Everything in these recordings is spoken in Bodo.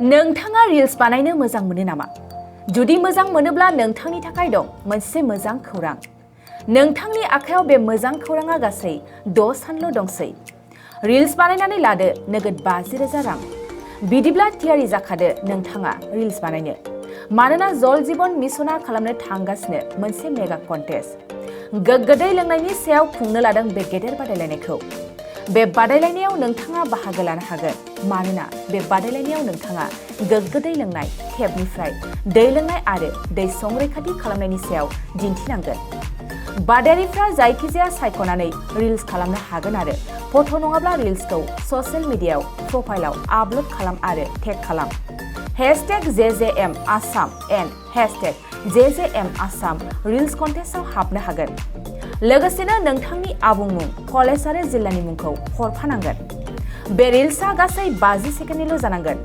नोंथाङा रिल्स बानायनो मोजां मोनो नामा? जुदि मोजां मोनोब्ला नोंथांनि थाखाय दं मोनसे मोजां खौरां। नोंथांनि आखायाव बे मोजां खौराङा गासै 6 सानल' दंसै। रिल्स बानायनानै लादो नोगोद 50,000 रां। बिदिब्ला थियारि जाखादो नोंथाङा रिल्स बानायनो। मानोना जल जीवन मिशनआ खालामनो थांगासिनो मोनसे मेगा कन्टेस्ट। गोग्गो दै लोंनायनि सायाव खुंनो लादों बे गेदेर बादायलायनायखौ। बे बादायलायनायाव नोंथाङा बाहागो लानो हागोन मानोना बे बादायलायनायाव नोंथाङा गोग्गो दै लोंनाय टेपनिफ्राय दै लोंनाय आरो दै संरैखाथि खालामनायनि सायाव दिन्थिनांगोन। बादायारिफ्रा जायखिजाया सायख'नानै रिल्स खालामनो हागोन आरो फट' नङाब्ला रिल्सखौ ससियेल मिडियायाव प्रफाइलाव आपल'ड खालाम आरो टेग खालाम। #JJMAssam and #JJMAssam रिल्स कन्टेस्टआव हाबनो हागोन। लोगोसेनो नोंथांनि आबुं मुं, कलेज आरो जिल्लानि मुंखौ हरफानांगोन। बे रिल्सआ गासै 50 सेकेन्डनिल' जानांगोन।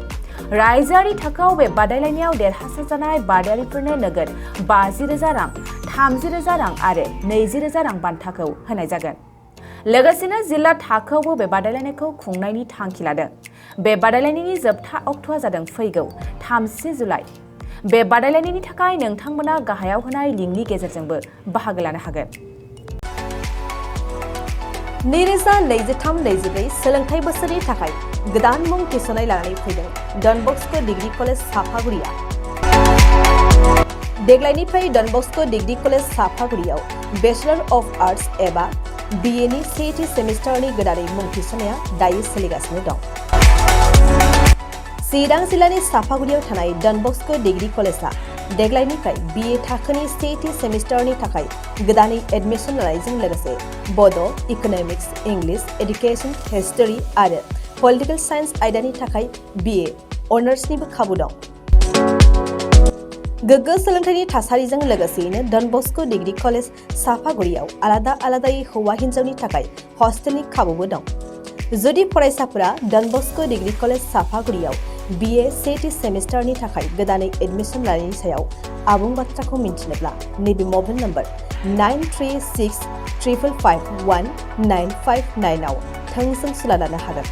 रायजोआरि थाखोआव बे बादायलायनायाव देरहासार जानाय बादायारिफोरनो नोगोद 50,000 रां, 30,000 रां आरो 20,000 रां बान्थाखौ होनाय जागोन। लोगोसेनो जिल्ला थाखोआवबो बे बादायलायनायखौ खुंनायनि थांखि लादों। बे बादायलायनायनि जोबथा अक्ट'आ जादों फैगौ 30 जुलाइ। बे बादायलायनायनि थाखाय नोंथांमोना गाहायाव होनाय लिंकनि गेजेरजोंबो बाहागो लानो हागोन। 2023-24 सोलोंथाइ बोसोरनि थाखाय गोदान मुं थिसननाय लानानै फैदों डन बस्क' डिग्री कलेज सापागुरिया। देग्लायनिफ्राय डन बस्क' डिग्री कलेज सापागुरियाव बेचलर अफ आर्ट्स एबा BA नि सेथि सेमिस्टारनि गोदानै मुं थिसननाया दायो सोलिगासिनो दं। चिरां जिल्लानि सापागुरियाव थानाय डन बस्क' डिग्री कलेजआ देग्लायनिफ्राय BA थाखोनि सेथि सेमिस्टारनि थाखाय गोदानै एडमिशन लानायजों लोगोसे बड', इक'नमिक्स, इंलिश, एडुकेशन, हिस्टरी आरो पलिटिकल साइन्स आयदानि थाखाय BA अनार्सनिबो खाबु दं। गोग्गो सोलोंथाइनि थासारिजों लोगोसेयैनो डन बस्क' डिग्री कलेज सापागुरियाव आलादा आलादायै हौवा हिन्जावनि थाखाय हस्टेलनि खाबुबो दं। जुदि फरायसाफोरा डन बस्क' डिग्री कलेज सापागुरियाव BA सेथि सेमिस्टारनि थाखाय गोदानै एडमिशन लानायनि सायाव आबुं बाथ्राखौ मिन्थिनोब्ला नैबे मबाइल नम्बर 9365519559 आव थोंजों सुला लानो हागोन।